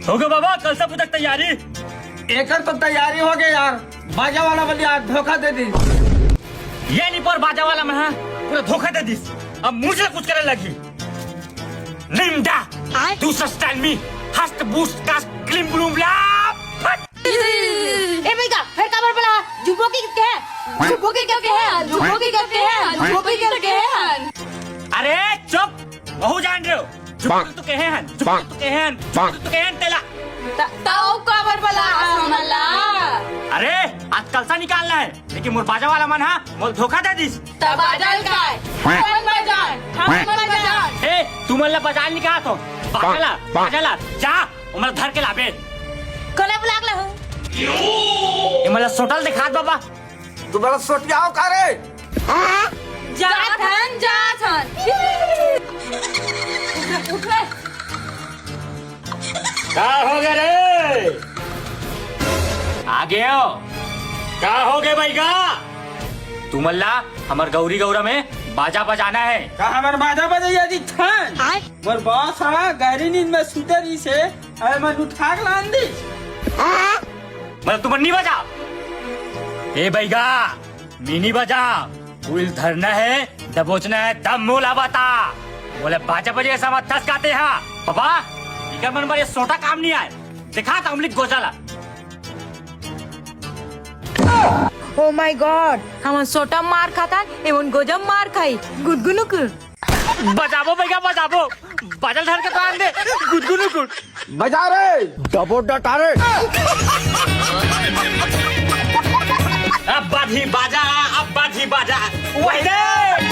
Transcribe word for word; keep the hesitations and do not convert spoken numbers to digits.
हो गया बाबा, कलसा पूजा के तैयारी। एकर तो तैयारी हो गया यार, बाजा वाला बलिया धोखा दे दी। ये नहीं पर बाजा वाला मन ह पूरा धोखा दे दिस। अब मुझे कुछ करे लगी। लिंडा, आय। दूसरा स्टाइल में हस्त बूस्ट का क्लीम ब्लूम ला फट। ए भैया, फिर काबर बला झुबो की के है? झुबो की के है? झुबो की के है? झुबो की के है? अरे चुप, बहुत जान रहे हो। झुबो तो कहे हन, झुबो तो कहे हन, झुबो तो कहे हन तेला। त-, तऊ काबर बला हमला? अरे, आज कलसा निकालना है, लेकिन मोर बाजा वाला मन हा मोल धोखा दे दिस। त बाजा ल काय? ठमन बाजा, ठमन बाजा। ए, तुमन ला बाजा ल निकालत हो। बाजा ला, बाजा ला, जा, ओमन ला धर के लाबे। कोला बुला के लाहूं। ये मन ला सोटा ल दिखात बाबा। तू बड़ा सोटियाओ का रे? जात हन, जात हन। उठ रे। का हो गया रे? आ गए हो? का हो गए भाई का? तुमन ला हमर गौरी गौरा में बाजा बजाना है। का हमर बाजा बजैया जी थन? आय। मोर बॉस हा गहरी नींद में सुते रहिस हे, अरे मन उठा के लान दिस। मतलब तुमन नहीं बजा। ए बैगा, मिनी बजा, उइल धरना है, दबोचना है, तब मोला बता। बोले बाजा बजे ऐसा मत थस गाते हा। बाबा, इकर मन बर ये सोटा काम नहीं आए। दिखा त उमली गोजा ला। Oh my God, हमन सोटा मार खाथन, एमन गोजा मार खाई। गुदगुनुकुर। बजाबो बैगा, बजाबो। बाजा ल धर के तो आन दे। गुदगुनुकुर। बजा रे। डबो डटा रे। अब बाजी बाजा, अब बाजी बाजा। वही रे।